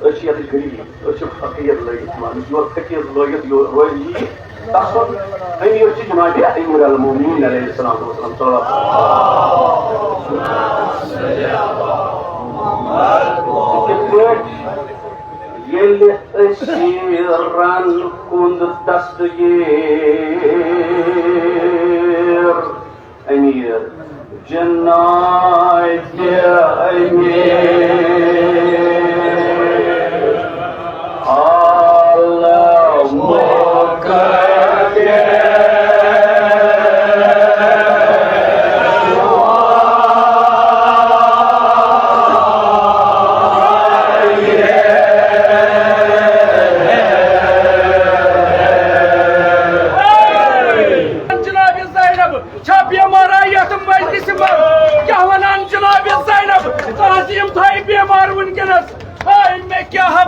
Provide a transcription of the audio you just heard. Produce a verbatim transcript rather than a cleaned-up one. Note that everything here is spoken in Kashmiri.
أسۍ چھِ یَتٕچ غریٖب، أسۍ چھِ فقیٖر لٲگِتھ مانٕنۍ، یور فقیٖر لٲگِتھ یور روزِ یی۔ تَسُنٛد أمیٖر چھُ جناب امیر المومنین علیہ الصلوۃ والسلام، صلوات۔ کِتھ پٲٹھۍ؟ ییٚلہِ أسیٖرن کُنٛد دستگیٖر امیر، جناب امیر، عالم مقدس۔ جناب زینب چھا بیمار یتھ مجلسہِ منٛز؟ کیٛاہ ونان جناب زینب؟ تعظیم تھایہِ بیمار وٕنکیٚنس۔ ہاے مےٚ کیٛاہ